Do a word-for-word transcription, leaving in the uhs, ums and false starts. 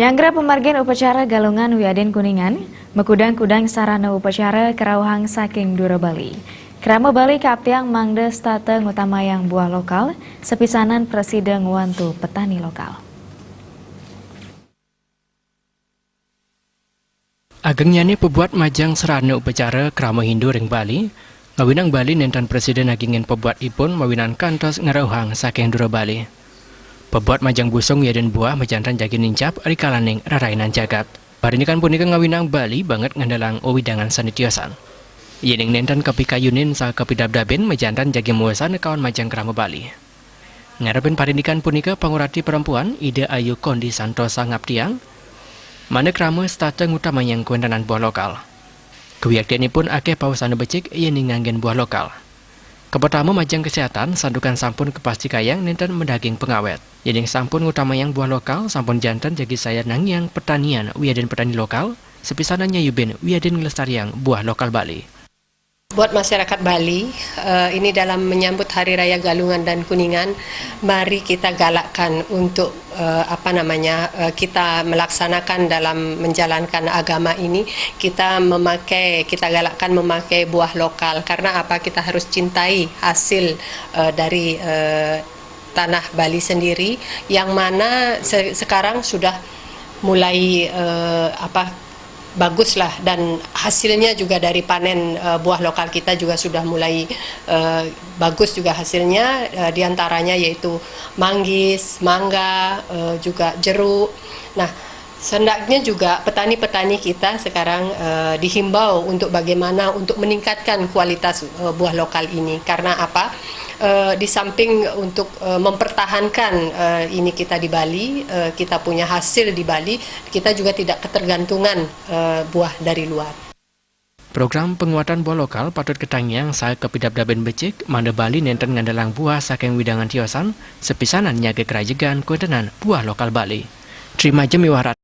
Nyanggra pamargin upacara Galungan wiadin Kuningan, makudang-kudang sarana upacara karauhang saking dura Bali. Krama Bali kaaptiang mangda setata ngutamayang buah lokal, sapisanan prasida ngwantu petani lokal. Agengnyane pabuat majeng sarana upacara krama Hindu ring Bali, ngawinang Bali nenten prasida nagingin pabuatipun mawinan kantos ngrauhang saking dura Bali. Pabuat majeng busung wiadin buah majanten jagi nincap rikalaning rarainan jagat. Parindikan punika ngawinang Bali banget ngandelang wewidangan sane tiosan. Yening nenten kapikayunin saha kapidabdabin majanten jagi mawasan kaon majeng krama Bali. Ngarepin parindikan punika pangurati perempuan Ida Ayu Kondi Santosa ngaptiang, mangda krama setata ngutamayang kawentenan buah lokal. Kawiaktianipun akeh pausana becik yening nganggen buah lokal. Kapertama majeng kesehatan santukan sampun kapastikayang nenten madaging pengawet. Yening sampun ngutamayang buah lokal sampun janten jagi saya nangiang petanian wiadin petani lokal, sapisanan nyayubin wiadin nglestariang buah lokal Bali. Buat masyarakat Bali, eh, ini dalam menyambut Hari Raya Galungan dan Kuningan, mari kita galakkan untuk, eh, apa namanya, eh, kita melaksanakan dalam menjalankan agama ini, kita memakai, kita galakkan memakai buah lokal. Karena apa? Kita harus cintai hasil, eh, dari, eh, tanah Bali sendiri, yang mana se-, sekarang sudah mulai, eh, apa, baguslah, dan hasilnya juga dari panen, eh, buah lokal kita juga sudah mulai, eh, bagus juga hasilnya, eh, diantaranya yaitu manggis, mangga, eh, juga jeruk. Nah, sehendaknya juga petani-petani kita sekarang, eh, dihimbau untuk bagaimana untuk meningkatkan kualitas, eh, buah lokal ini. Karena apa? Eh, di samping untuk, eh, mempertahankan, eh, ini kita di Bali, eh, kita punya hasil di Bali, kita juga tidak ketergantungan, eh, buah dari luar. Program penguatan buah lokal patut katangiang saha kapidabdabin becik, mangda Bali nenten ngandelang buah saking wewidangan tiosan, sapisanan nyaga krajegan kawentenan buah lokal Bali. Tri Majem miwah